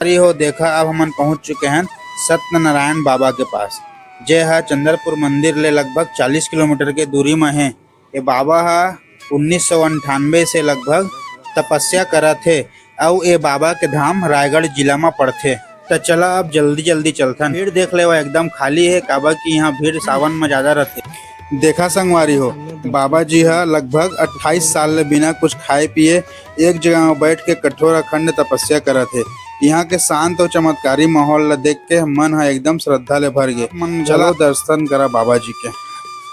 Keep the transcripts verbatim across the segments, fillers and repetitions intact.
अरे हो, देखा, अब हमन पहुंच चुके हैं सत्यनारायण बाबा के पास, जे ह चंद्रपुर मंदिर ले लगभग चालीस किलोमीटर के दूरी म हे। ये बाबा ह उन्नीस सौ अंठानवे से लगभग तपस्या करत हे, अउ ये बाबा के धाम रायगढ़ जिला म पड़थे। त चला, अब जल्दी जल्दी चलथन। भीड़ देख लेवा, एकदम खाली हे, काबर कि यहाँ भीड़ सावन म ज्यादा रथे। देखा संगवारी हो, बाबा जी ह लगभग अट्ठाईस साल ले बिना कुछ खाए पिए एक जगह म बैठ के कठोर अखंड तपस्या करत हे। यहाँ के शांत अउ चमत्कारी माहौल ल देख के मन ह एकदम श्रद्धा ले भर गे। मन चलो दर्शन करा बाबा जी के।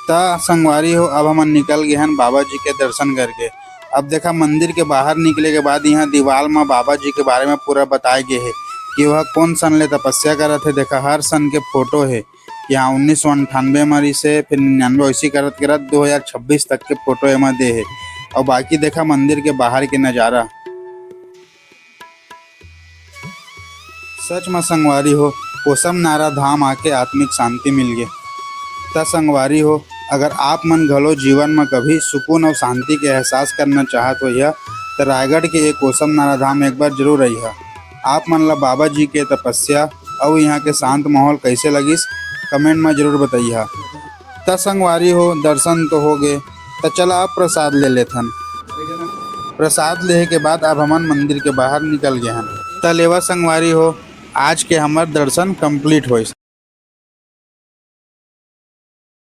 त संगवारी हो, अब हमन निकल गे हन बाबा जी के दर्शन करके। अब देखा, मंदिर के बाहर निकले के बाद यहाँ दीवाल म बाबा जी के बारे में पूरा बताए गे हे कि वह कोन सन ले तपस्या करत हे। देखा, हर सन के फोटो हे। यहाँ उन्नीस सौ अंठानवे म रिहिस हे, फिर निन्यानवे, वैसे करत करत दो हज़ार छब्बीस तक के फोटो एमा दे हे। अउ बाकी देखा मंदिर के बाहर के नजारा। सच म संगवारी हो, कोसम नारा धाम आके आत्मिक शांति मिल गे। त संगवारी हो, अगर आप मन घलो जीवन म कभी सुकून अउ शांति के एहसास करना चाहत होइहा, त रायगढ़ के एक कोसम नारा धाम एक बार जरूर अइहा। आप मन ला बाबा जी के तपस्या अउ यहाँ के शांत माहौल कैसे लगिस, कमेंट म जरूर बताइहा। त संगवारी हो, दर्शन तो हो गे, त चला अब प्रसाद ले लेथन। प्रसाद लेहे के बाद अब हमन मंदिर के बाहर निकल गे हन। त लेवा संगवारी हो, आज के हमर दर्शन complete होइस।